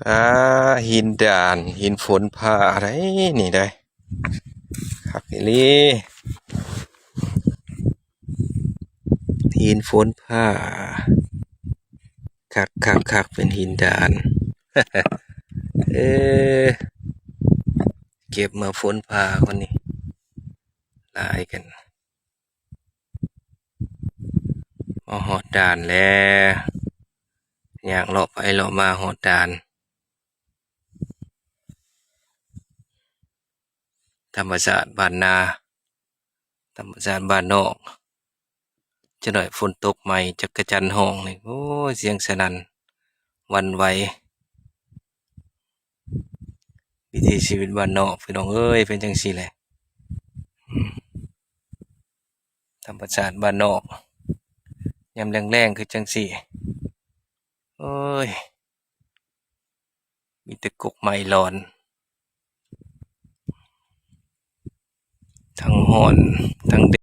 ປາ ຫີນດານ ຫີນຝົນຟ້າໄດ໋ນີ້ໄດ໋ ຄັກອີ່ຫຼີ ຫີນຝົນຟ້າ ຄັກໆໆ ເປັນຫີນດານ ເອີ ເກັບມາຝົນຟ້າກ່ອນນີ້ ຫຼາຍກັນ. ມາຮອດດ່ານແລ້ວ ຍ່າງເລາະໄປເລາະມາຮອດດ່ານ ທຳມະຊາດບ້ານນາ ທຳມະຊາດບ້ານນອກ ຈັກໜ້ອຍຝົນຕົກໃໝ່ ຈັກກະຈັນຮ້ອງນີ້ ໂອ້ຍ ສຽງສະໜັ່ນຫວັ່ນໄຫວ. ວິຖີຊີວິດບ້ານນອກ ພີ່ນ້ອງເອີຍ ເປັນຈັ່ງຊີ້ແຫຼະ ທຳມະຊາດບ້ານນອກ ຍາມແລງໆ ຄືຈັ່ງຊີ້ ໂອ້ຍ ມີແຕ່ກົກໄມ້ລອນ ທັງຮ້ອນ ທັງແດ